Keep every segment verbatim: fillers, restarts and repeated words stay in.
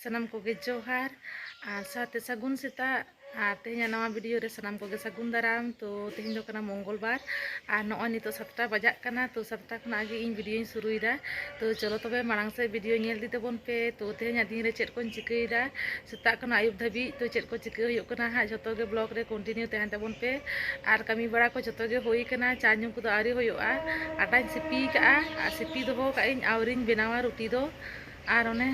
ᱥᱟᱱᱟᱢ ᱠᱚᱜᱮ ᱡᱚᱦᱟᱨ ᱟᱨ ᱥᱟᱶᱛᱮ ᱥᱟᱹᱜᱩᱱ ᱥᱮᱛᱟᱜ᱾ ᱟᱨ ᱛᱮᱦᱮᱧᱟᱜ ᱱᱟᱣᱟ ᱵᱷᱤᱰᱤᱭᱳ ᱨᱮ ᱥᱟᱱᱟᱢ ᱠᱚᱜᱮ ᱥᱟᱹᱜᱩᱱ ᱫᱟᱨᱟᱢ᱾ ᱛᱚ ᱛᱮᱦᱮᱧ ᱫᱚ ᱠᱟᱱᱟ ᱢᱚᱝᱜᱚᱞ ᱵᱟᱨ ᱟᱨ ᱱᱚᱜᱼᱚᱭ ᱱᱤᱛᱚᱜ ᱥᱟᱛᱴᱟ ᱵᱟᱡᱟᱜ ᱠᱟᱱᱟ᱾ ᱛᱚ ᱥᱟᱛᱴᱟ ᱠᱷᱚᱱᱟᱜ ᱜᱮ ᱤᱧ ᱵᱷᱤᱰᱤᱭᱳᱧ ᱥᱩᱨᱩᱭᱮᱫᱟ᱾ ᱛᱚ ᱪᱚᱞᱚ ᱛᱚᱵᱮ ᱢᱟᱲᱟᱝ ᱥᱮᱫ ᱵᱷᱤᱰᱤᱭᱳ ᱧᱮᱞ ᱤᱫᱤ ᱛᱟᱵᱚᱱ ᱯᱮ᱾ ᱛᱚ ᱛᱮᱦᱮᱧᱟᱜ ᱫᱤᱱ ᱨᱮ ᱪᱮᱫ ᱠᱚᱧ ᱪᱤᱠᱟᱹᱭᱮᱫᱟ, ᱥᱮᱛᱟᱜ ᱠᱷᱚᱱᱟᱜ ᱟᱹᱭᱩᱵ ᱫᱷᱟᱹᱵᱤᱡ ᱛᱚ ᱪᱮᱫ ᱠᱚ ᱪᱤᱠᱟᱹ ᱦᱩᱭᱩᱜ ᱠᱟᱱᱟ ᱦᱟᱸᱜ, ᱡᱷᱚᱛᱚ ᱜᱮ ᱵᱞᱚᱜ ᱨᱮ ᱠᱚᱱᱴᱤᱱᱤᱭᱩ ᱛᱟᱦᱮᱱ ᱛᱟᱵᱚᱱ ᱯᱮ᱾ ᱟᱨ ᱠᱟᱹᱢᱤ ᱵᱟᱲᱟ ᱠᱚ ᱡᱷᱚᱛᱚ ᱜᱮ ᱦᱩᱭ ᱠᱟᱱᱟ, ᱪᱟ ᱧᱩ ᱠᱚᱫᱚ ᱟᱹᱣᱨᱤ ᱦᱩᱭᱩᱜᱼᱟ᱾ ᱟᱴᱟᱧ ᱥᱤᱯᱤ ᱠᱟᱜᱼᱟ ᱟᱨ ᱥᱤᱯᱤ ᱫᱚᱦᱚ ᱠᱟᱜ ᱟᱹᱧ, ᱟᱹᱣᱨᱤᱧ ᱵᱮᱱᱟᱣᱟ ᱨᱩᱴᱤ ᱫᱚ᱾ ᱟᱨ ᱚᱱᱮ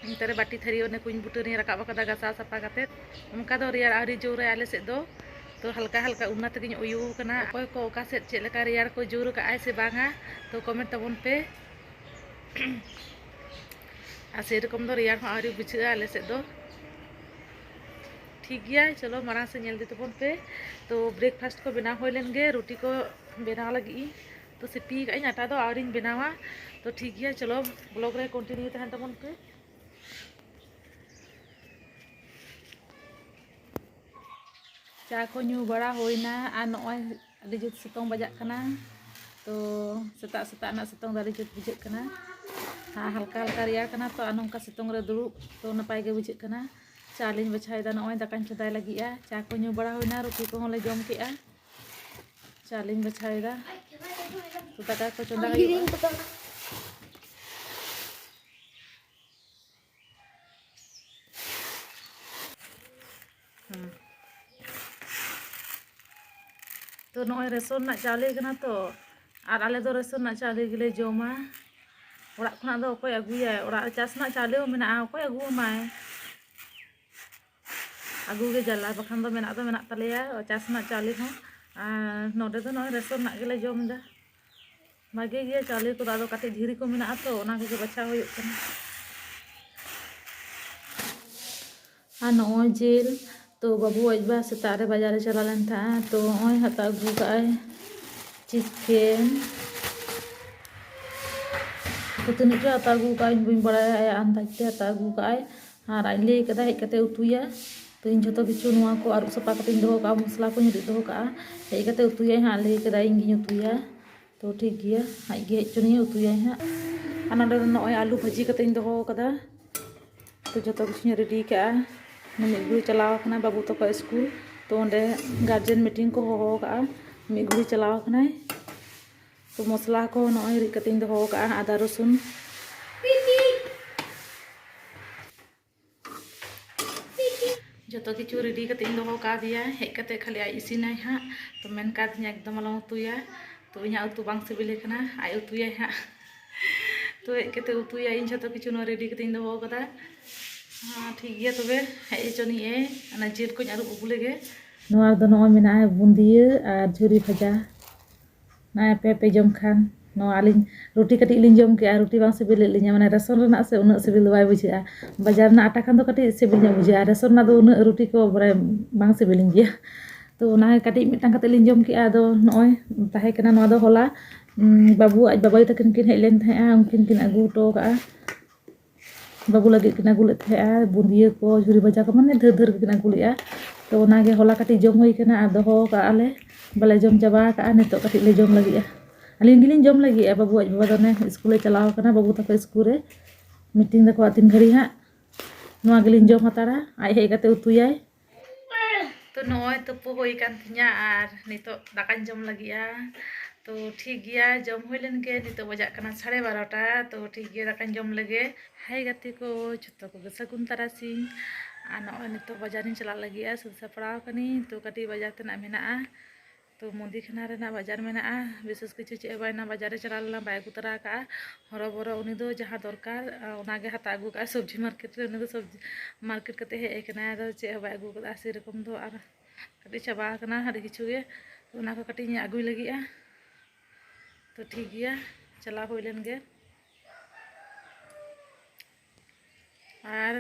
ᱚᱱᱛᱮ ᱨᱮ ᱵᱟᱹᱴᱤ ᱛᱷᱟᱹᱨᱤ ᱚᱱᱮ ᱠᱩᱧ ᱵᱩᱴᱟᱹ ᱨᱤᱧ ᱨᱟᱠᱟᱵ ᱟᱠᱟᱫᱟ ᱜᱟᱥᱟᱣ ᱥᱟᱯᱷᱟ ᱠᱟᱛᱮ᱾ ᱚᱱᱠᱟ ᱫᱚ ᱨᱮᱭᱟᱲ ᱟᱹᱣᱨᱤ ᱡᱳᱨᱟᱭ ᱟᱞᱮ ᱥᱮᱫ ᱫᱚ, ᱛᱚ ᱦᱟᱞᱠᱟ ᱦᱟᱞᱠᱟ ᱩᱱᱟ ᱛᱮᱜᱮᱧ ᱩᱭᱩ ᱠᱟᱱᱟ᱾ ᱚᱠᱚᱭ ᱠᱚ ᱚᱠᱟ ᱥᱮᱫ ᱪᱮᱫ ᱞᱮᱠᱟ ᱨᱮᱭᱟᱲ ᱠᱚ ᱡᱳᱨ ᱠᱟᱜᱼᱟᱭ ᱥᱮ ᱵᱟᱝᱟ, ᱛᱚ ᱠᱚᱢᱮᱱᱴ ᱛᱟᱵᱚᱱ ᱯᱮ᱾ ᱟᱨ ᱥᱮᱨᱚᱠᱚᱢ ᱫᱚ ᱨᱮᱭᱟᱲ ᱦᱚᱸ ᱟᱹᱣᱨᱤ ᱵᱩᱡᱷᱟᱹᱜᱼᱟ ᱟᱞᱮ ᱥᱮᱫ ᱫᱚ᱾ ᱴᱷᱤᱠ ᱜᱮᱭᱟ, ᱪᱚᱞᱚ ᱢᱟᱲᱟᱝ ᱥᱮᱫ ᱧᱮᱞ ᱤᱫᱤ ᱛᱟᱵᱚᱱ ᱯᱮ᱾ ᱛᱚ ᱵᱨᱮᱠᱯᱷᱟᱥᱴ ᱠᱚ ᱵᱮᱱᱟᱣ ᱦᱩᱭ ᱞᱮᱱ ᱜᱮ, ᱨᱩᱴᱤ ᱠᱚ ᱵᱮᱱᱟᱣ ᱞᱟᱹᱜᱤᱫ ᱤᱧ᱾ ᱛᱚ ᱥᱤᱯᱤ ᱠᱟᱜ ᱟᱹᱧ, ᱟᱴᱟ ᱫᱚ ᱟᱹᱣᱨᱤᱧ ᱵᱮᱱᱟᱣᱟ᱾ ᱛᱚ ᱴᱷᱤᱠ ᱜᱮᱭᱟ, ᱪᱚᱞᱚ ᱵᱞᱚᱜ ᱨᱮ ᱠᱚᱱᱴᱤᱱᱤᱭᱩ ᱛᱟᱦᱮᱱ ᱛᱟᱵᱚᱱ ᱯᱮ᱾ ᱪᱟ ᱠᱚ ᱧᱩ ᱵᱟᱲᱟ ᱦᱩᱭᱱᱟ ᱟᱨ ᱱᱚᱜᱼᱚᱭ ᱟᱹᱰᱤ ᱡᱩᱛ ᱥᱤᱛᱩᱝ ᱵᱟᱡᱟᱜ ᱠᱟᱱᱟ᱾ ᱛᱚ ᱥᱮᱛᱟᱜ ᱥᱮᱛᱟᱜ ᱨᱮᱱᱟᱜ ᱥᱤᱛᱩᱝ ᱫᱚ ᱟᱹᱰᱤ ᱡᱩᱛ ᱵᱩᱡᱷᱟᱹᱜ ᱠᱟᱱᱟ᱾ ᱟᱨ ᱦᱟᱞᱠᱟ ᱦᱟᱞᱠᱟ ᱨᱮᱭᱟᱲ ᱠᱟᱱᱟ, ᱛᱚ ᱟᱨ ᱱᱚᱝᱠᱟ ᱥᱤᱛᱩᱝ ᱨᱮ ᱫᱩᱲᱩᱵ ᱛᱚ ᱱᱟᱯᱟᱭ ᱜᱮ ᱵᱩᱡᱷᱟᱹᱜ ᱠᱟᱱᱟ᱾ ᱪᱟ ᱞᱤᱧ ᱵᱟᱪᱷᱟᱣᱮᱫᱟ, ᱱᱚᱜᱼᱚᱭ ᱫᱟᱠᱟᱧ ᱪᱚᱸᱫᱟᱭ ᱞᱟᱹᱜᱤᱫᱼᱟ᱾ ᱪᱟ ᱠᱚ ᱧᱩ ᱵᱟᱲᱟ ᱦᱩᱭᱱᱟ, ᱨᱩᱴᱤ ᱠᱚᱦᱚᱸ ᱞᱮ ᱡᱚᱢ ᱠᱮᱜᱼᱟ᱾ ᱪᱟ ᱞᱤᱧ ᱵᱟᱪᱷᱟᱣᱮᱫᱟ, ᱛᱚ ᱫᱟᱠᱟ ᱠᱚ ᱪᱚᱸᱫᱟ ᱦᱩᱭᱩᱜᱼᱟ᱾ ᱦᱮᱸ᱾ ᱛᱚ ᱱᱚᱜᱼᱚᱭ ᱨᱮᱥᱚᱱ ᱨᱮᱱᱟᱜ ᱪᱟᱣᱞᱮ ᱠᱟᱱᱟ ᱛᱚ, ᱟᱨ ᱟᱞᱮ ᱫᱚ ᱨᱮᱥᱚᱱ ᱨᱮᱱᱟᱜ ᱪᱟᱣᱞᱮ ᱜᱮᱞᱮ ᱡᱚᱢᱟ᱾ ᱚᱲᱟᱜ ᱠᱷᱚᱱᱟᱜ ᱫᱚ ᱚᱠᱚᱭ ᱟᱹᱜᱩᱭᱟᱭ? ᱚᱲᱟᱜ ᱨᱮ ᱪᱟᱥ ᱨᱮᱱᱟᱜ ᱪᱟᱣᱞᱮ ᱦᱚᱸ ᱢᱮᱱᱟᱜᱼᱟ, ᱚᱠᱚᱭ ᱟᱹᱜᱩ ᱟᱢᱟᱭ? ᱟᱹᱜᱩ ᱜᱮ ᱡᱟᱞᱟ, ᱵᱟᱠᱷᱟᱱ ᱫᱚ ᱢᱮᱱᱟᱜ ᱫᱚ ᱢᱮᱱᱟᱜ ᱛᱟᱞᱮᱭᱟ ᱪᱟᱥ ᱨᱮᱱᱟᱜ ᱪᱟᱣᱞᱮ ᱦᱚᱸ᱾ ᱟᱨ ᱱᱚᱰᱮ ᱫᱚ ᱱᱚᱜᱼᱚᱭ ᱨᱮᱥᱚᱱ ᱨᱮᱱᱟᱜ ᱜᱮᱞᱮ ᱡᱚᱢ ᱮᱫᱟ᱾ ᱵᱷᱟᱜᱮ ᱜᱮᱭᱟ ᱪᱟᱣᱞᱮ ᱠᱚᱫᱚ, ᱟᱫᱚ ᱠᱟᱹᱴᱤᱡ ᱫᱷᱤᱨᱤ ᱠᱚ ᱢᱮᱱᱟᱜᱼᱟ ᱛᱚ, ᱚᱱᱟ ᱠᱚᱜᱮ ᱵᱟᱪᱷᱟᱣ ᱦᱩᱭᱩᱜ ᱠᱟᱱᱟ᱾ ᱟᱨ ᱱᱚᱜᱼᱚᱭ ᱡᱤᱞ, ᱛᱚ ᱵᱟᱹᱵᱩ ᱟᱡ ᱵᱟ ᱥᱮᱛᱟᱜ ᱨᱮ ᱵᱟᱡᱟᱨ ᱮ ᱪᱟᱞᱟᱣ ᱞᱮᱱ ᱛᱟᱦᱮᱸᱜᱼᱟ, ᱛᱚ ᱱᱚᱜᱼᱚᱭ ᱦᱟᱛᱟᱣ ᱟᱹᱜᱩ ᱠᱟᱜᱼᱟᱭ ᱪᱤᱠᱮᱱ᱾ ᱛᱚ ᱛᱤᱱᱟᱹᱜ ᱪᱚ ᱦᱟᱛᱟᱣ ᱟᱹᱜᱩ ᱠᱟᱜᱼᱟᱭ, ᱤᱧ ᱵᱟᱹᱧ ᱵᱟᱲᱟᱭᱟ, ᱟᱭᱟᱜ ᱟᱱᱫᱟᱡ ᱛᱮ ᱦᱟᱛᱟᱣ ᱟᱹᱜᱩ ᱠᱟᱜᱼᱟᱭ᱾ ᱟᱨ ᱟᱡ ᱞᱟᱹᱭ ᱠᱟᱫᱟᱭ ᱦᱮᱡ ᱠᱟᱛᱮ ᱩᱛᱩᱭᱟ᱾ ᱛᱚ ᱤᱧ ᱡᱷᱚᱛᱚ ᱠᱤᱪᱷᱩ ᱱᱚᱣᱟ ᱠᱚ ᱟᱹᱨᱩᱵ ᱥᱟᱯᱷᱟ ᱠᱟᱛᱮᱧ ᱫᱚᱦᱚ ᱠᱟᱜᱼᱟ, ᱢᱚᱥᱞᱟ ᱠᱚᱧ ᱨᱤᱫ ᱫᱚᱦᱚ ᱠᱟᱜᱼᱟ᱾ ᱦᱮᱡ ᱠᱟᱛᱮ ᱩᱛᱩᱭᱟᱭ ᱦᱟᱸᱜ, ᱞᱟᱹᱭ ᱠᱟᱫᱟᱭ ᱤᱧ ᱜᱤᱧ ᱩᱛᱩᱭᱟ᱾ ᱛᱚ ᱴᱷᱤᱠ ᱜᱮᱭᱟ, ᱟᱡ ᱜᱮ ᱦᱮᱡ ᱦᱚᱪᱚᱱᱤᱧᱟ, ᱩᱛᱩᱭᱟᱭ ᱦᱟᱸᱜ᱾ ᱟᱨ ᱱᱚᱰᱮ ᱫᱚ ᱱᱚᱜᱼᱚᱭ ᱟᱹᱞᱩ ᱵᱷᱟᱹᱡᱤ ᱠᱟᱛᱮᱧ ᱫᱚᱦᱚ ᱠᱟᱫᱟ᱾ ᱛᱚ ᱡᱚᱛᱚ ᱠᱤᱪᱷᱩᱧ ᱨᱮᱰᱤ ᱠᱟᱜᱼᱟ᱾ ᱢᱤᱫ ᱜᱷᱩᱲᱤ ᱪᱟᱞᱟᱣ ᱟᱠᱟᱱᱟ ᱵᱟᱹᱵᱩ ᱛᱟᱠᱚ ᱥᱠᱩᱞ, ᱛᱚ ᱚᱸᱰᱮ ᱜᱟᱨᱡᱮᱱ ᱢᱤᱴᱤᱝ ᱠᱚ ᱦᱚᱦᱚ ᱟᱠᱟᱜᱼᱟ, ᱢᱤᱫ ᱜᱷᱩᱲᱤ ᱪᱟᱞᱟᱣ ᱟᱠᱟᱱᱟᱭ᱾ ᱛᱚ ᱢᱚᱥᱞᱟ ᱠᱚ ᱱᱚᱜᱼᱚᱭ ᱨᱤᱫ ᱠᱟᱛᱮᱧ ᱫᱚᱦᱚ ᱟᱠᱟᱜᱼᱟ, ᱟᱫᱟ ᱨᱚᱥᱩᱱ᱾ ᱡᱚᱛᱚ ᱠᱤᱪᱷᱩ ᱨᱮᱰᱤ ᱠᱟᱛᱮᱧ ᱫᱚᱦᱚ ᱠᱟᱫᱮᱭᱟ, ᱦᱮᱡ ᱠᱟᱛᱮ ᱠᱷᱟᱹᱞᱤ ᱟᱡ ᱤᱥᱤᱱᱟᱭ ᱦᱟᱸᱜ᱾ ᱛᱚ ᱢᱮᱱ ᱠᱟᱫᱤᱧᱟ ᱮᱠᱫᱚᱢ ᱟᱞᱚᱢ ᱩᱛᱩᱭᱟ, ᱛᱚ ᱤᱧᱟᱹᱜ ᱩᱛᱩ ᱵᱟᱝ ᱥᱤᱵᱤᱞᱮ ᱠᱟᱱᱟ, ᱟᱡ ᱩᱛᱩᱭᱟᱭ ᱦᱟᱸᱜ᱾ ᱛᱚ ᱦᱮᱡ ᱠᱟᱛᱮ ᱩᱛᱩᱭᱟ, ᱤᱧ ᱡᱷᱚᱛᱚ ᱠᱤᱪᱷᱩ ᱱᱚᱣᱟ ᱨᱮᱰᱤ ᱠᱟᱛᱮᱧ ᱫᱚᱦᱚ ᱠᱟᱫᱟ᱾ ᱦᱮᱸ, ᱴᱷᱤᱠ ᱜᱮᱭᱟ, ᱛᱚᱵᱮ ᱦᱮᱡ ᱦᱚᱪᱚᱱᱤᱡ ᱮ, ᱚᱱᱟ ᱡᱤᱞ ᱠᱚᱧ ᱟᱹᱨᱩᱵ ᱟᱹᱜᱩ ᱞᱮᱜᱮ᱾ ᱱᱚᱣᱟ ᱨᱮᱫᱚ ᱱᱚᱜᱼᱚᱭ ᱢᱮᱱᱟᱜᱼᱟ ᱵᱩᱸᱫᱤᱭᱟᱹ ᱟᱨ ᱡᱷᱩᱨᱤ ᱵᱷᱟᱡᱟ᱾ ᱱᱚᱜᱼᱚᱭ ᱟᱯᱮ ᱯᱮ ᱡᱚᱢ ᱠᱷᱟᱱ, ᱱᱚᱣᱟ ᱟᱹᱞᱤᱧ ᱨᱩᱴᱤ ᱠᱟᱹᱴᱤᱡ ᱞᱤᱧ ᱡᱚᱢ ᱠᱮᱜᱼᱟ, ᱨᱩᱴᱤ ᱵᱟᱝ ᱥᱤᱵᱤᱞ ᱞᱮᱫ ᱞᱤᱧᱟ, ᱢᱟᱱᱮ ᱨᱮᱥᱚᱱ ᱨᱮᱱᱟᱜ ᱥᱮ ᱩᱱᱟᱹᱜ ᱥᱤᱵᱤᱞ ᱫᱚ ᱵᱟᱭ ᱵᱩᱡᱷᱟᱹᱜᱼᱟ᱾ ᱵᱟᱡᱟᱨ ᱨᱮᱱᱟᱜ ᱟᱴᱟ ᱠᱷᱟᱱ ᱫᱚ ᱠᱟᱹᱴᱤᱡ ᱥᱤᱵᱤᱞ ᱧᱚᱜ ᱵᱩᱡᱷᱟᱹᱜᱼᱟ, ᱨᱮᱥᱚᱱ ᱨᱮᱱᱟᱜ ᱫᱚ ᱩᱱᱟᱹᱜ ᱨᱩᱴᱤ ᱠᱚ ᱵᱚᱞᱮ ᱵᱟᱝ ᱥᱤᱵᱤᱞᱤᱧ ᱜᱮᱭᱟ᱾ ᱛᱚ ᱚᱱᱟ ᱠᱟᱹᱴᱤᱡ ᱢᱤᱫᱴᱟᱝ ᱠᱟᱛᱮ ᱞᱤᱧ ᱡᱚᱢ ᱠᱮᱜᱼᱟ᱾ ᱟᱫᱚ ᱱᱚᱜᱼᱚᱭ ᱛᱟᱦᱮᱸ ᱠᱟᱱᱟ, ᱱᱚᱣᱟ ᱫᱚ ᱦᱚᱞᱟ, ᱩᱸ, ᱵᱟᱹᱵᱩ ᱟᱡ ᱵᱟᱵᱟᱭᱩ ᱛᱟᱹᱠᱤᱱ ᱠᱤᱱ ᱦᱮᱡ ᱞᱮᱱ ᱛᱟᱦᱮᱸᱜᱼᱟ, ᱩᱱᱠᱤᱱ ᱠᱤᱱ ᱟᱹᱜᱩ ᱦᱚᱴᱚ ᱠᱟᱜᱼᱟ᱾ ᱵᱟᱹᱵᱩ ᱞᱟᱹᱜᱤᱫ ᱠᱤᱱ ᱟᱹᱜᱩ ᱞᱮᱫ ᱛᱟᱦᱮᱸᱜᱼᱟ, ᱵᱩᱸᱫᱤᱭᱟᱹ ᱠᱚ, ᱡᱷᱩᱨᱤ ᱵᱷᱟᱡᱟ ᱠᱚ, ᱢᱟᱱᱮ ᱰᱷᱮᱨ ᱰᱷᱮᱨ ᱜᱮᱠᱤᱱ ᱟᱹᱜᱩ ᱞᱮᱜᱼᱟ᱾ ᱛᱚ ᱚᱱᱟᱜᱮ ᱦᱚᱞᱟ ᱠᱟᱹᱴᱤᱡ ᱡᱚᱢ ᱦᱩᱭ ᱠᱟᱱᱟ ᱟᱨ ᱫᱚᱦᱚ ᱠᱟᱜᱼᱟ ᱞᱮ, ᱵᱟᱞᱮ ᱡᱚᱢ ᱪᱟᱵᱟ ᱠᱟᱜᱼᱟ᱾ ᱱᱤᱛᱚᱜ ᱠᱟᱹᱴᱤᱡ ᱞᱮ ᱡᱚᱢ ᱞᱟᱹᱜᱤᱫᱼᱟ, ᱟᱹᱞᱤᱧ ᱜᱮᱞᱤᱧ ᱡᱚᱢ ᱞᱟᱹᱜᱤᱫᱼᱟ᱾ ᱵᱟᱹᱵᱩ ᱟᱡ ᱵᱟᱵᱟ ᱫᱚ ᱚᱱᱮ ᱥᱠᱩᱞᱮ ᱪᱟᱞᱟᱣ ᱠᱟᱱᱟ, ᱵᱟᱹᱵᱩ ᱛᱟᱠᱚ ᱥᱠᱩᱞ ᱨᱮ ᱢᱤᱴᱤᱝ ᱛᱟᱠᱚᱣᱟ ᱛᱤᱱ ᱜᱷᱟᱹᱲᱤᱡ ᱦᱟᱸᱜ᱾ ᱱᱚᱣᱟ ᱜᱮᱞᱤᱧ ᱡᱚᱢ ᱦᱟᱛᱟᱲᱟ, ᱟᱡ ᱦᱮᱡ ᱠᱟᱛᱮ ᱩᱛᱩᱭᱟᱭ᱾ ᱛᱚ ᱱᱚᱜᱼᱚᱭ ᱛᱩᱯᱩ ᱦᱩᱭ ᱠᱟᱱ ᱛᱤᱧᱟ ᱟᱨ ᱱᱤᱛᱚᱜ ᱫᱟᱠᱟᱧ ᱡᱚᱢ ᱞᱟᱹᱜᱤᱫᱼᱟ᱾ ᱛᱚ ᱴᱷᱤᱠ ᱜᱮᱭᱟ, ᱡᱚᱢ ᱦᱩᱭ ᱞᱮᱱ ᱜᱮ, ᱱᱤᱛᱚᱜ ᱵᱟᱡᱟᱜ ᱠᱟᱱᱟ ᱥᱟᱲᱮ ᱵᱟᱨᱚᱴᱟ᱾ ᱛᱚ ᱴᱷᱤᱠ ᱜᱮᱭᱟ, ᱫᱟᱠᱟᱧ ᱡᱚᱢ ᱞᱮᱜᱮ᱾ ᱦᱟᱭ ᱜᱟᱛᱮ ᱠᱚ, ᱡᱷᱚᱛᱚ ᱠᱚᱜᱮ ᱥᱟᱹᱜᱩᱱ ᱛᱟᱨᱟᱥᱤᱧ᱾ ᱟᱨ ᱱᱚᱜᱼᱚᱭ ᱱᱤᱛᱚᱜ ᱵᱟᱡᱟᱨᱤᱧ ᱪᱟᱞᱟᱜ ᱞᱟᱹᱜᱤᱫᱼᱟ, ᱥᱟᱹᱛ ᱥᱟᱯᱲᱟᱣ ᱠᱟᱹᱱᱟᱹᱧ᱾ ᱛᱚ ᱠᱟᱹᱴᱤᱡ ᱵᱟᱡᱟᱨ ᱛᱮᱱᱟᱜ ᱢᱮᱱᱟᱜᱼᱟ, ᱛᱚ ᱢᱩᱫᱤ ᱠᱷᱟᱱᱟ ᱨᱮᱱᱟᱜ ᱵᱟᱡᱟᱨ ᱢᱮᱱᱟᱜᱼᱟ᱾ ᱵᱤᱥᱮᱥ ᱠᱤᱪᱷᱩ ᱪᱮᱫ ᱦᱚᱸ ᱵᱟᱭ, ᱚᱱᱟ ᱵᱟᱡᱟᱨ ᱨᱮ ᱪᱟᱞᱟᱣ ᱞᱮᱱᱟ, ᱵᱟᱭ ᱟᱹᱜᱩ ᱛᱚᱨᱟ ᱟᱠᱟᱫᱼᱟ᱾ ᱦᱚᱨᱚᱵᱚᱨᱚ ᱩᱱᱤ ᱫᱚ ᱡᱟᱦᱟᱸ ᱫᱚᱨᱠᱟᱨ, ᱟ, ᱚᱱᱟᱜᱮ ᱦᱟᱛᱟᱣ ᱟᱹᱜᱩ ᱠᱟᱜᱼᱟ᱾ ᱥᱚᱵᱽᱡᱤ ᱢᱟᱨᱠᱮᱴ ᱨᱮ ᱩᱱᱤ ᱫᱚ ᱥᱚᱵᱽᱡᱤ ᱢᱟᱨᱠᱮᱴ ᱠᱟᱛᱮ ᱦᱮᱡ ᱟᱠᱟᱱᱟᱭ, ᱟᱫᱚ ᱪᱮᱫ ᱦᱚᱸ ᱵᱟᱭ ᱟᱹᱜᱩ ᱠᱟᱫᱟ᱾ ᱥᱮᱨᱚᱠᱚᱢ ᱫᱚ ᱟᱨ ᱠᱟᱹᱴᱤᱡ ᱪᱟᱵᱟ ᱟᱠᱟᱱᱟ ᱟᱹᱰᱤ ᱠᱤᱪᱷᱩ ᱜᱮ, ᱛᱚ ᱚᱱᱟ ᱠᱚ ᱠᱟᱹᱴᱤᱡ ᱤᱧ ᱟᱹᱜᱩᱭ ᱞᱟᱹᱜᱤᱫᱼᱟ᱾ ᱛᱚ ᱴᱷᱤᱠ ᱜᱮᱭᱟ, ᱪᱟᱞᱟᱣ ᱦᱩᱭ ᱞᱮᱱ ᱜᱮ᱾ ᱟᱨ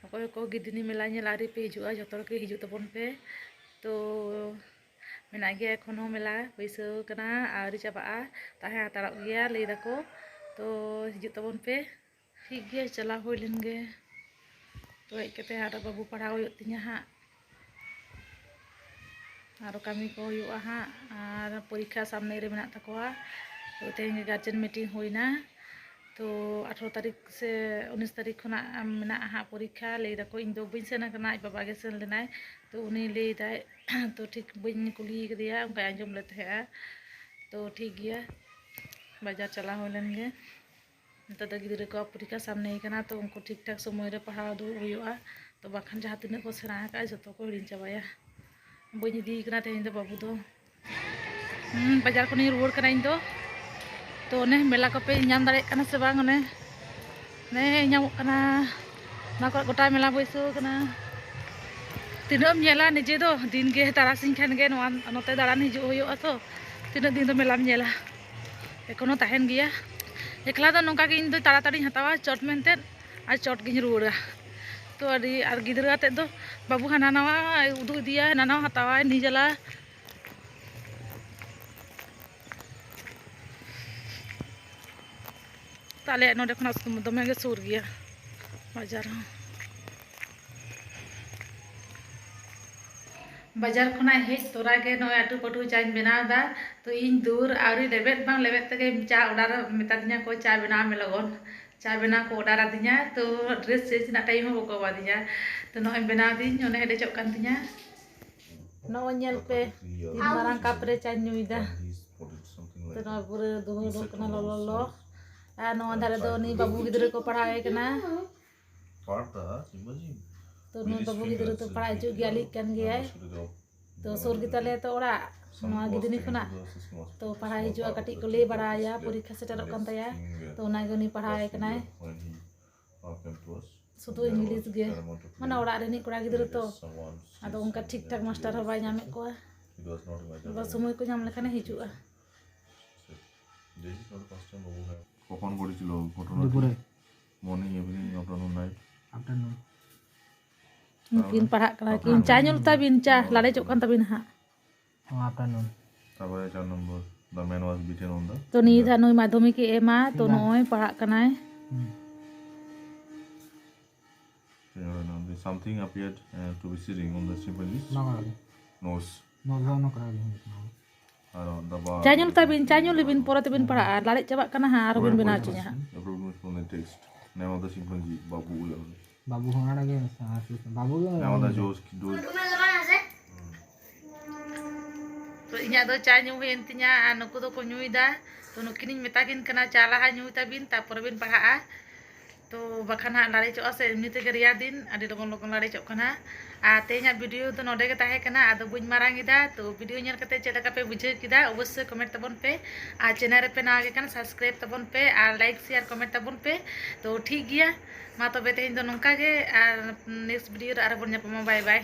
ᱚᱠᱚᱭ ᱠᱚ ᱜᱤᱫᱷᱱᱤ ᱢᱮᱞᱟ ᱧᱮᱞ ᱟᱹᱣᱨᱤ ᱯᱮ ᱦᱤᱡᱩᱜᱼᱟ, ᱡᱚᱛᱚ ᱦᱚᱲ ᱜᱮ ᱦᱤᱡᱩᱜ ᱛᱟᱵᱚᱱ ᱯᱮ᱾ ᱛᱚ ᱢᱮᱱᱟᱜ ᱜᱮᱭᱟ, ᱮᱠᱷᱚᱱ ᱦᱚᱸ ᱢᱮᱞᱟ ᱵᱟᱹᱭᱥᱟᱹᱣ ᱠᱟᱱᱟ, ᱟᱹᱣᱨᱤ ᱪᱟᱵᱟᱜᱼᱟ, ᱛᱟᱦᱮᱸ ᱦᱟᱛᱟᱲᱚᱜ ᱜᱮᱭᱟ ᱞᱟᱹᱭ ᱫᱟᱠᱚ᱾ ᱛᱚ ᱦᱤᱡᱩᱜ ᱛᱟᱵᱚᱱ ᱯᱮ᱾ ᱴᱷᱤᱠ ᱜᱮᱭᱟ, ᱪᱟᱞᱟᱣ ᱦᱩᱭ ᱞᱮᱱ ᱜᱮ᱾ ᱛᱚ ᱦᱮᱡ ᱠᱟᱛᱮ ᱟᱨᱚ ᱵᱟᱹᱵᱩ ᱯᱟᱲᱦᱟᱣ ᱦᱩᱭᱩᱜ ᱛᱤᱧᱟᱹ ᱦᱟᱸᱜ᱾ ᱟᱨᱚ ᱠᱟᱹᱢᱤ ᱠᱚ ᱦᱩᱭᱩᱜᱼᱟ ᱦᱟᱸᱜ, ᱟᱨ ᱯᱚᱨᱤᱠᱠᱷᱟ ᱥᱟᱢᱱᱮ ᱨᱮ ᱢᱮᱱᱟᱜ ᱛᱟᱠᱚᱣᱟ᱾ ᱛᱚ ᱛᱮᱦᱮᱧ ᱜᱮ ᱜᱟᱨᱡᱮᱱ ᱢᱤᱴᱤᱝ ᱦᱩᱭᱱᱟ᱾ ᱛᱚ ᱟᱴᱷᱨᱚ ᱛᱟᱹᱨᱤᱠᱷ ᱥᱮ ᱩᱱᱤᱥ ᱛᱟᱹᱨᱤᱠᱷ ᱠᱷᱚᱱᱟᱜ ᱢᱮᱱᱟᱜᱼᱟ ᱦᱟᱸᱜ ᱯᱚᱨᱤᱠᱠᱷᱟ᱾ ᱞᱟᱹᱭ ᱫᱟᱠᱚ, ᱤᱧ ᱫᱚ ᱵᱟᱹᱧ ᱥᱮᱱ ᱟᱠᱟᱱᱟ, ᱟᱡ ᱵᱟᱵᱟ ᱜᱮ ᱥᱮᱱ ᱞᱮᱱᱟᱭ᱾ ᱛᱚ ᱩᱱᱤ ᱞᱟᱹᱭ ᱫᱟᱭ, ᱛᱚ ᱴᱷᱤᱠ ᱵᱟᱹᱧ ᱠᱩᱞᱤ ᱠᱟᱫᱮᱭᱟ, ᱚᱱᱠᱟᱭ ᱟᱸᱡᱚᱢ ᱞᱮᱫ ᱛᱟᱦᱮᱸᱜᱼᱟ᱾ ᱛᱚ ᱴᱷᱤᱠ ᱜᱮᱭᱟ, ᱵᱟᱡᱟᱨ ᱪᱟᱞᱟᱣ ᱦᱩᱭ ᱞᱮᱱ ᱜᱮ᱾ ᱱᱮᱛᱟᱨ ᱫᱚ ᱜᱤᱫᱽᱨᱟᱹ ᱠᱚᱣᱟᱜ ᱯᱚᱨᱤᱠᱠᱷᱟ ᱥᱟᱢᱱᱮ ᱠᱟᱱᱟ, ᱛᱚ ᱩᱱᱠᱩ ᱴᱷᱤᱠ ᱴᱷᱟᱠ ᱥᱚᱢᱚᱭ ᱨᱮ ᱯᱟᱲᱦᱟᱣ ᱫᱩᱲᱩᱵ ᱦᱩᱭᱩᱜᱼᱟ, ᱛᱚ ᱵᱟᱠᱷᱟᱱ ᱡᱟᱦᱟᱸ ᱛᱤᱱᱟᱹᱜ ᱠᱚ ᱥᱮᱬᱟ ᱟᱠᱟᱫᱼᱟ ᱡᱚᱛᱚ ᱠᱚ ᱦᱤᱲᱤᱧ ᱪᱟᱵᱟᱭᱟ᱾ ᱵᱟᱹᱧ ᱤᱫᱤᱭᱮ ᱠᱟᱱᱟ ᱛᱮᱦᱮᱧ ᱫᱚ ᱵᱟᱹᱵᱩ ᱫᱚ᱾ ᱦᱩᱸ, ᱵᱟᱡᱟᱨ ᱠᱷᱚᱱᱤᱧ ᱨᱩᱣᱟᱹᱲ ᱠᱟᱱᱟ ᱤᱧ ᱫᱚ᱾ ᱛᱚ ᱚᱱᱮ ᱢᱮᱞᱟ ᱠᱚᱯᱮ ᱧᱟᱢ ᱫᱟᱲᱮᱭᱟᱜ ᱠᱟᱱᱟ ᱥᱮ ᱵᱟᱝ? ᱚᱱᱮ ᱚᱱᱮ ᱧᱟᱢᱚᱜ ᱠᱟᱱᱟ, ᱚᱱᱟ ᱠᱚᱨᱮ ᱜᱚᱴᱟ ᱢᱮᱞᱟ ᱵᱟᱹᱭᱥᱟᱹᱣ ᱠᱟᱱᱟ᱾ ᱛᱤᱱᱟᱹᱜ ᱮᱢ ᱧᱮᱞᱟ ᱱᱤᱡᱮ ᱫᱚ, ᱫᱤᱱ ᱜᱮ ᱛᱟᱨᱟᱥᱤᱧ ᱠᱷᱟᱱ ᱜᱮ ᱱᱚᱣᱟ ᱱᱚᱛᱮ ᱫᱟᱬᱟᱱ ᱦᱤᱡᱩᱜ ᱦᱩᱭᱩᱜᱼᱟ ᱛᱚ᱾ ᱛᱤᱱᱟᱹᱜ ᱫᱤᱱ ᱫᱚ ᱢᱮᱞᱟᱢ ᱧᱮᱞᱟ, ᱮᱠᱷᱚᱱᱳ ᱛᱟᱦᱮᱱ ᱜᱮᱭᱟ᱾ ᱮᱠᱞᱟ ᱫᱚ ᱱᱚᱝᱠᱟ ᱜᱮ ᱤᱧ ᱫᱚ ᱛᱟᱲᱟᱛᱟᱲᱤᱧ ᱦᱟᱛᱟᱣᱟ ᱪᱚᱴ ᱢᱮᱱᱛᱮ, ᱟᱨ ᱪᱚᱴ ᱜᱤᱧ ᱨᱩᱣᱟᱹᱲᱟ᱾ ᱛᱚ ᱟᱹᱰᱤ, ᱟᱨ ᱜᱤᱫᱽᱨᱟᱹ ᱟᱛᱮᱫ ᱫᱚ ᱵᱟᱹᱵᱩ ᱦᱟᱱᱟ ᱱᱟᱣᱟ ᱩᱫᱩᱜ ᱤᱫᱤᱭᱟ, ᱦᱟᱱᱟ ᱱᱟᱣᱟ ᱦᱟᱛᱟᱣᱟᱭ, ᱱᱤᱡᱟᱞᱟ᱾ ᱛᱚ ᱟᱞᱮᱭᱟᱜ ᱱᱚᱰᱮ ᱠᱷᱚᱱᱟᱜ ᱫᱚᱢᱮ ᱜᱮ ᱥᱩᱨ ᱜᱮᱭᱟ ᱵᱟᱡᱟᱨ ᱦᱚᱸ᱾ ᱵᱟᱡᱟᱨ ᱠᱷᱚᱱᱟᱜ ᱦᱮᱡ ᱛᱚᱨᱟ ᱜᱮ ᱱᱚᱜᱼᱚᱭ ᱟᱹᱴᱩ ᱯᱟᱹᱴᱩ ᱪᱟᱧ ᱵᱮᱱᱟᱣ ᱮᱫᱟ᱾ ᱛᱚ ᱤᱧ ᱫᱩᱣᱟᱹᱨ ᱟᱹᱣᱨᱤ ᱞᱮᱵᱮᱫ ᱵᱟᱝ ᱞᱮᱵᱮᱫ ᱛᱮᱜᱮ ᱪᱟ ᱚᱰᱟᱨ ᱢᱮᱛᱟ ᱫᱤᱧᱟ ᱠᱚ, "ᱪᱟ ᱵᱮᱱᱟᱣ ᱢᱮ ᱞᱚᱜᱚᱱ᱾" ᱪᱟ ᱵᱮᱱᱟᱣ ᱠᱚ ᱚᱰᱟᱨ ᱟᱹᱫᱤᱧᱟ, ᱛᱚ ᱰᱨᱮᱥ ᱪᱮᱧᱡᱽ ᱨᱮᱱᱟᱜ ᱴᱟᱭᱤᱢ ᱦᱚᱸ ᱵᱟᱠᱚ ᱮᱢᱟᱫᱤᱧᱟ᱾ ᱛᱚ ᱱᱚᱜᱼᱚᱭ ᱵᱮᱱᱟᱣ ᱫᱤᱧ, ᱚᱱᱮ ᱦᱮᱰᱮᱡᱚᱜ ᱠᱟᱱ ᱛᱤᱧᱟ᱾ ᱱᱚᱜᱼᱚᱭ ᱧᱮᱞ ᱯᱮ, ᱛᱤᱱ ᱢᱟᱨᱟᱝ ᱠᱟᱯ ᱨᱮ ᱪᱟᱧ ᱧᱩᱭᱮᱫᱟ᱾ ᱛᱚ ᱱᱚᱣᱟ ᱯᱩᱨᱟᱹ ᱫᱩᱦᱟᱹᱣ ᱩᱰᱩᱠ ᱠᱟᱱᱟ ᱞᱚᱞᱚ ᱞᱚ᱾ ᱟᱨ ᱱᱚᱣᱟ ᱫᱷᱟᱨᱮ ᱫᱚ ᱩᱱᱤ ᱵᱟᱹᱵᱩ ᱜᱤᱫᱽᱨᱟᱹ ᱠᱚ ᱯᱟᱲᱦᱟᱣᱮ ᱠᱟᱱᱟ᱾ ᱛᱚ ᱱᱩᱭ ᱵᱟᱹᱵᱩ ᱜᱤᱫᱽᱨᱟᱹ ᱫᱚ ᱯᱟᱲᱦᱟᱜ ᱦᱤᱡᱩᱜ ᱜᱮᱭᱟ, ᱟᱹᱞᱤᱜ ᱠᱟᱱ ᱜᱮᱭᱟᱭ᱾ ᱛᱚ ᱥᱩᱨ ᱜᱮᱛᱟᱞᱮᱭᱟ ᱛᱚ ᱚᱲᱟᱜ, ᱱᱚᱣᱟ ᱜᱤᱫᱽᱱᱤ ᱠᱷᱚᱱᱟᱜ᱾ ᱛᱚ ᱯᱟᱲᱦᱟᱣ ᱦᱤᱡᱩᱜᱼᱟ, ᱠᱟᱹᱴᱤᱡ ᱠᱚ ᱞᱟᱹᱭ ᱵᱟᱲᱟᱭᱟ, ᱯᱚᱨᱤᱠᱠᱷᱟ ᱥᱮᱴᱮᱨᱚᱜ ᱠᱟᱱ ᱛᱟᱭᱟ᱾ ᱛᱚ ᱚᱱᱟᱜᱮ ᱩᱱᱤ ᱯᱟᱲᱦᱟᱣᱮ ᱠᱟᱱᱟᱭ᱾ ᱥᱩᱫᱷᱩ ᱤᱝᱞᱤᱥ ᱜᱮ, ᱢᱟᱱᱮ ᱚᱲᱟᱜ ᱨᱤᱱᱤᱡ ᱠᱚᱲᱟ ᱜᱤᱫᱽᱨᱟᱹ ᱛᱚ, ᱟᱫᱚ ᱚᱱᱠᱟ ᱴᱷᱤᱠ ᱴᱷᱟᱠ ᱢᱟᱥᱴᱟᱨ ᱦᱚᱸ ᱵᱟᱭ ᱧᱟᱢᱮᱫ ᱠᱚᱣᱟ᱾ ᱟᱫᱚ ᱥᱚᱢᱚᱭ ᱠᱚ ᱧᱟᱢ ᱞᱮᱠᱷᱟᱱᱮ ᱦᱤᱡᱩᱜᱼᱟ᱾ কখন ঘটেছিল ঘটনা? দুপুরে। Morning, evening, afternoon, night? Afternoon. নুᱠᱤᱱ ᱯᱟᱲᱦᱟᱜ ᱠᱟᱱᱟ ᱠᱤᱱ, ᱪᱟ ᱧᱩ ᱞᱮᱛᱟ ᱵᱤᱱ, ᱪᱟ ᱞᱟᱲᱮᱡᱚᱜ ᱠᱟᱱ ᱛᱟᱵᱤᱱᱟ ᱦᱟᱸᱜ᱾ ᱦᱚᱸ, ᱟᱯᱱᱟᱨ ᱱᱚᱱ᱾ ᱛᱟᱨᱯᱚᱨᱮ ᱪᱟᱨ number, the man was beaten on the ᱛᱚ ᱱᱤᱛ ᱦᱟᱸᱜ ᱱᱩᱭ ᱢᱟᱫᱽᱫᱷᱚᱢᱤᱠ ᱮ ᱮᱢᱟ, ᱛᱚ ᱱᱚᱜᱼᱚᱭ ᱯᱟᱲᱦᱟᱜ ᱠᱟᱱᱟᱭ᱾ ᱦᱩᱸ᱾ Something appeared, uh, to be sitting on the chimpanzee's nose. ᱵᱟᱝ ᱟᱨ ᱚᱱᱟ ᱠᱚᱨᱟᱣ ᱞᱤᱧ ᱦᱩᱭᱩᱜ ᱠᱟᱱᱟ᱾ ᱟᱨ ᱫᱟᱵᱟ ᱪᱟ ᱧᱩ ᱞᱮᱛᱟ ᱵᱤᱱ, ᱪᱟ ᱧᱩ ᱞᱮᱵᱤᱱ, ᱯᱚᱨᱮ ᱛᱮᱵᱤᱱ ᱯᱟᱲᱦᱟᱜᱼᱟ᱾ ᱞᱟᱲᱮᱡ ᱪᱟᱵᱟᱜ ᱠᱟᱱᱟ ᱦᱟᱸᱜ, ᱟᱨᱦᱚᱸ ᱵᱤᱱ ᱵᱮᱱᱟᱣ ᱦᱚᱪᱚᱧᱟ ᱦᱟᱸᱜ᱾ Text. ᱱᱮᱣᱟ ᱫᱚ ᱪᱤᱢᱯᱟᱧᱡᱤ ᱵᱟᱹᱵᱩ ᱩᱭᱦᱟᱹᱨ᱾ ᱵᱟᱹᱵᱩ ᱦᱚᱸ ᱟᱲᱟᱜᱮ ᱢᱮᱥᱟ ᱟᱨ ᱥᱩᱥ ᱵᱟᱹᱵᱩ ᱜᱮ ᱱᱮᱣᱟ ᱫᱚ ᱡᱳᱥ ᱠᱤ ᱫᱳᱥ᱾ ᱛᱚ ᱤᱧᱟᱹᱜ ᱫᱚ ᱪᱟ ᱧᱩ ᱦᱩᱭᱮᱱ ᱛᱤᱧᱟ ᱟᱨ ᱱᱩᱠᱩ ᱫᱚᱠᱚ ᱧᱩᱭᱮᱫᱟ᱾ ᱛᱚ ᱱᱩᱠᱤᱱᱤᱧ ᱢᱮᱛᱟ ᱠᱤᱱ ᱠᱟᱱᱟ ᱪᱟ ᱞᱟᱦᱟ ᱧᱩᱭ ᱛᱟᱵᱤᱱ, ᱛᱟᱨᱯᱚᱨᱮ ᱵᱤᱱ ᱯᱟᱲᱦᱟᱜᱼᱟ᱾ ᱛᱚ ᱵᱟᱠᱷᱟᱱ ᱦᱟᱸᱜ ᱞᱟᱲᱮᱡᱚᱜᱼᱟ ᱥᱮ, ᱮᱢᱱᱤ ᱛᱮᱜᱮ ᱨᱮᱭᱟᱲ ᱫᱤᱱ ᱟᱹᱰᱤ ᱞᱚᱜᱚᱱ ᱞᱚᱜᱚᱱ ᱞᱟᱲᱮᱡᱚᱜ ᱠᱟᱱᱟ᱾ ᱟᱨ ᱛᱮᱦᱮᱧᱟᱜ ᱵᱷᱤᱰᱤᱭᱳ ᱫᱚ ᱱᱚᱰᱮ ᱜᱮ ᱛᱟᱦᱮᱸ ᱠᱟᱱᱟ, ᱟᱫᱚ ᱵᱟᱹᱧ ᱢᱟᱨᱟᱝ ᱮᱫᱟ᱾ ᱛᱚ ᱵᱷᱤᱰᱤᱭᱳ ᱧᱮᱞ ᱠᱟᱛᱮ ᱪᱮᱫ ᱞᱮᱠᱟ ᱯᱮ ᱵᱩᱡᱷᱟᱹᱣ ᱠᱮᱫᱟ ᱚᱵᱚᱥᱥᱳᱭ ᱠᱚᱢᱮᱱᱴ ᱛᱟᱵᱚᱱ ᱯᱮ, ᱟᱨ ᱪᱮᱱᱮᱞ ᱨᱮᱯᱮ ᱱᱟᱣᱟ ᱜᱮ ᱠᱷᱟᱱ ᱥᱟᱵᱥᱠᱨᱟᱭᱤᱵ ᱛᱟᱵᱚᱱ ᱯᱮ, ᱟᱨ ᱞᱟᱭᱤᱠ ᱥᱮᱭᱟᱨ ᱠᱚᱢᱮᱱᱴ ᱛᱟᱵᱚᱱ ᱯᱮ᱾ ᱛᱚ ᱴᱷᱤᱠ ᱜᱮᱭᱟ, ᱢᱟ ᱛᱚᱵᱮ ᱛᱮᱦᱮᱧ ᱫᱚ ᱱᱚᱝᱠᱟ ᱜᱮ, ᱟᱨ ᱱᱮᱠᱥᱴ ᱵᱷᱤᱰᱤᱭᱳ ᱨᱮ ᱟᱨᱚ ᱵᱚᱱ ᱧᱟᱯᱟᱢᱟ᱾ ᱵᱟᱭ ᱵᱟᱭ᱾